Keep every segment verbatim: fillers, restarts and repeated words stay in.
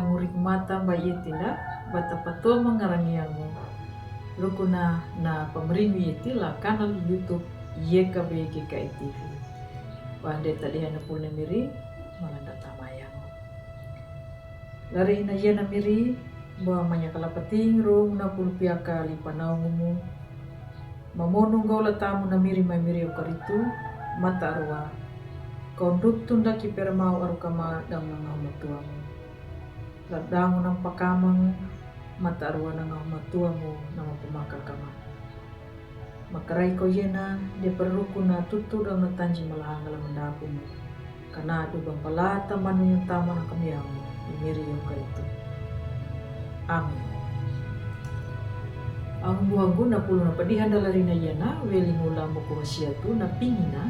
Muri mata ba ieti la, bata pato mangarangi angu. Rukuna na pamringi ieti la kanal YouTube Y K B G K I T V. Ba nde tadi hana pulne miri, malanda tamayangu. Lari hina yena miri, ba manya kalapating ro na pulpia kali panaungumu. Mamonu gau latamu na miri mai miri okaritu, mata arua. Konduk tunda ki permau arukama dang na ngau matuamu. Ladangu nang pakamang, mata arua na ngau matuamu na mapamaka kama. Makarai ko yena, dia perukuna tutu dang na tanji malahanga la mandapumu. Kana du bang palata manu yang tama na kamiamu, miri okaritu. Amin. Angu-angu na pulu na padihan dalarina yena, weli ngula muku wasiatu na pingina,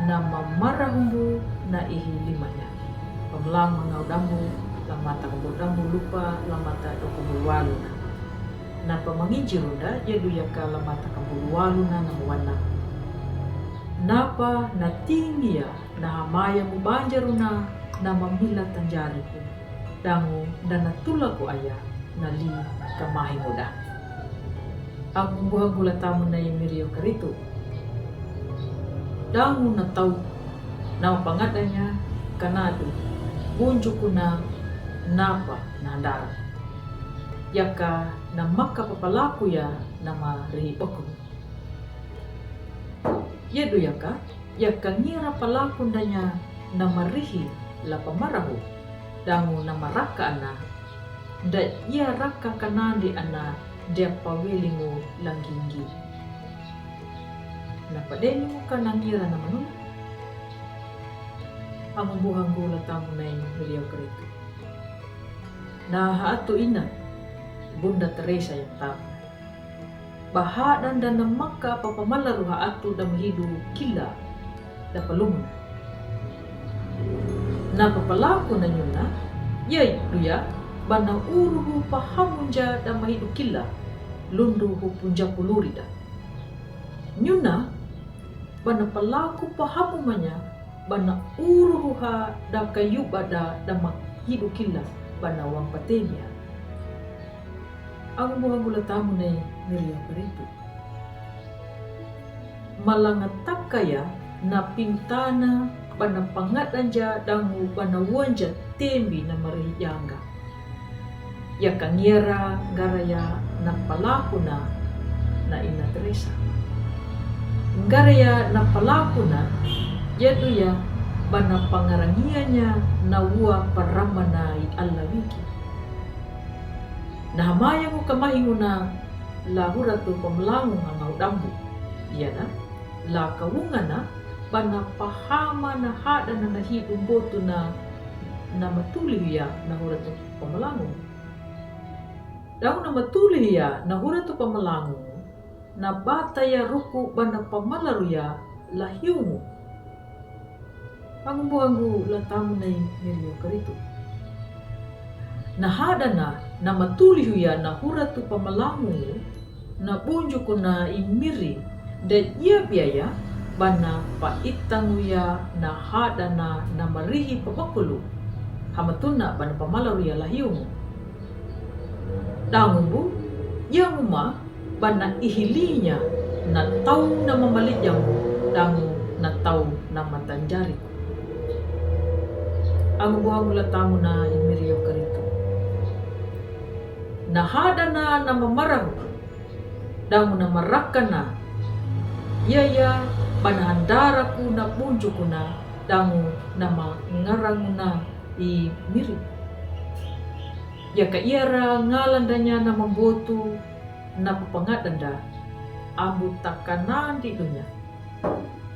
na mamarahumbu na ihi limanya. Pamlang mangau dambu, lamata kumbu dambu lupa, lamata do kumbu walu na. Na pamanginjirunda, ya duyaka lamata kumbu walu na na wana. Napa na tingia, na hamaya mu banjaruna, na mamila tanjariku. Dangu dana tula ku aya na li kamahi muda. Aku buha gula tamu na miri okaritu. Dangu na tau na pangadanya kanadu bunjukuna napa na handara. Yaka na maka papalaku ya na marihi bakunu. Ya duyaka, yaka ngira palakundanya na marihi la pamarahu, dangu na maraka ana, da ya raka kanandi ana dia pawelingu langgingi. Na padeni muka na ngira na manuna. Angu buha gula tamu na miri okaritu. Na haatu ina, Bunda Teresa yang tamu. Baha danda na maka papamalaru haatu da mahidu kila da palumuna. Na papalaku na nyuna, ya duya, bana uruhu pahamunja da mahidu kila, lundu hupunja pulurida. Nyuna, bana palaku pahamumanya, bana uruhu ha da kayuba da da mahidu kila, bana wampatenia. Angu buha gula tamu na miri okaritu. Malanga takaya na pintana bana pangadanja dangu bana wanja tembi na marihi yanga. Yaka ngira ngaraya na palakuna na ina Teresa. Ngaraya na palakuna, ya duya bana pangarangianya na ua paramana i Allah wiki. Na hamaya muka mahi nguna la huratu pamalangu ngangau dambu. Yana, la kawungana, bana pahama na hada na nahi dumbotu na, na matuli ya na huratu pamalangu. Dau na matuli ya na huratu pamalangu. Na bata ya ruku bana pamalaru ya lahiungu. Angu buha gula tamu na miri okaritu. Na hadana na matulihu ya na huratu pamalangu na bunjukuna i miri da ya biaya bana paitangu ya na hadana na marihi pabakulu. Hamatuna bana pamalaru ya lahiungu. Dangu bu, ya nguma, bana ihilinya na tau na mamalijangu dangu na tau na matanjariku. Angu buha gula tamu na miri okaritu. Na hadana na mamarahu dangu na marakana. Ya ya bana handaraku na bunjukuna dangu na mangaranguna i miri. Yaka iara ngalandanya na mambotu na papangadanda ambu takanandi dunya.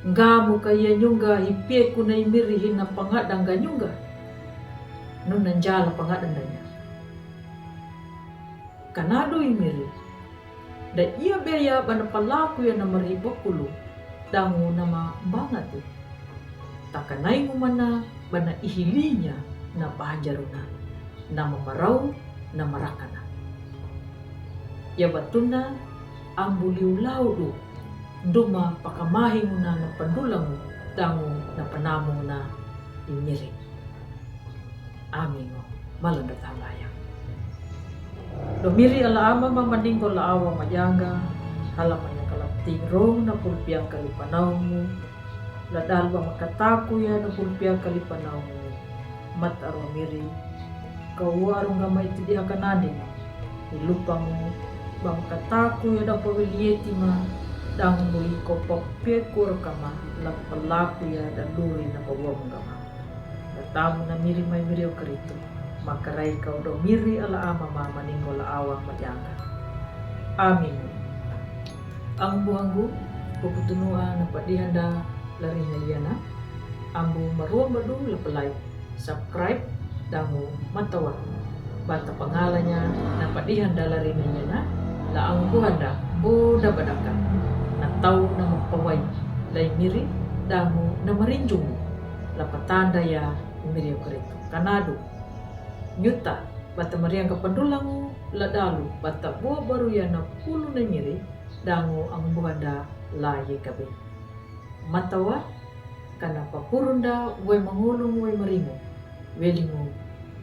Ngamu kaya nyunga hipieku na i miri hina pangadanga nyunga. Nuna njala pangadandanya. Kanadu i miri. Da ya biaya bana palaku ya na marihi bakulu dangu na mabangatu. Takanai ngumana bana ihilinya na banjaruna, na mamarau na marakana. Ya batuna ambu liu laudu, duma pakamahi nguna na pandulangu dangu na panamuna i miri. Amingo. malandra thangaia. Domiri ala ama ma maningo la awa majanga, hala manya kalapting rong na pulpiang kali panaungu, la dalba makataku ya na pulpiang kali panaungu, mat arwa miri, kau arunga mai tidi akananding, ilupangu, ba makataku ya da pawilieti ma, dang muli ko pokpe kur kama, la pelaku ya da luri na pawam gama. Datang na miri mai miri o Keritu. Makarai kau do miri ala ama ma maningo la awa majanga. Amin. Ang buhanggu, puputunua na padihanda lari hayana. Ambu marua madu la pelai. Subscribe, dangu matawa. Bata pangalanya na padihanda lari hayana. La ang buhanda, boda badaka. Na tau na mapawai. Lai miri, dangu na marinjung. La patanda ya miri o Keritu. Kanadu. Nyuta, bata mariang kapandulangu, la dalu, bata bua baru ya na pulu na miri, dangu ang buhanda la ye kabe. Matawa, kana papurunda, wai mangulung, wai maringu, welingu,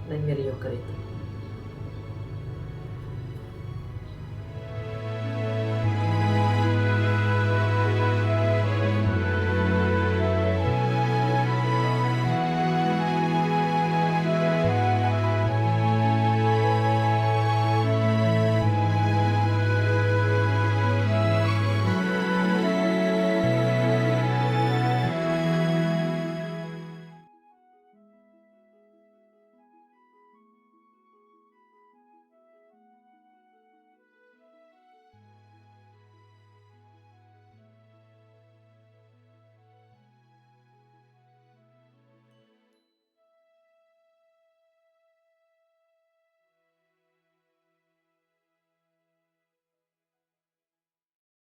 la miri o Keritu.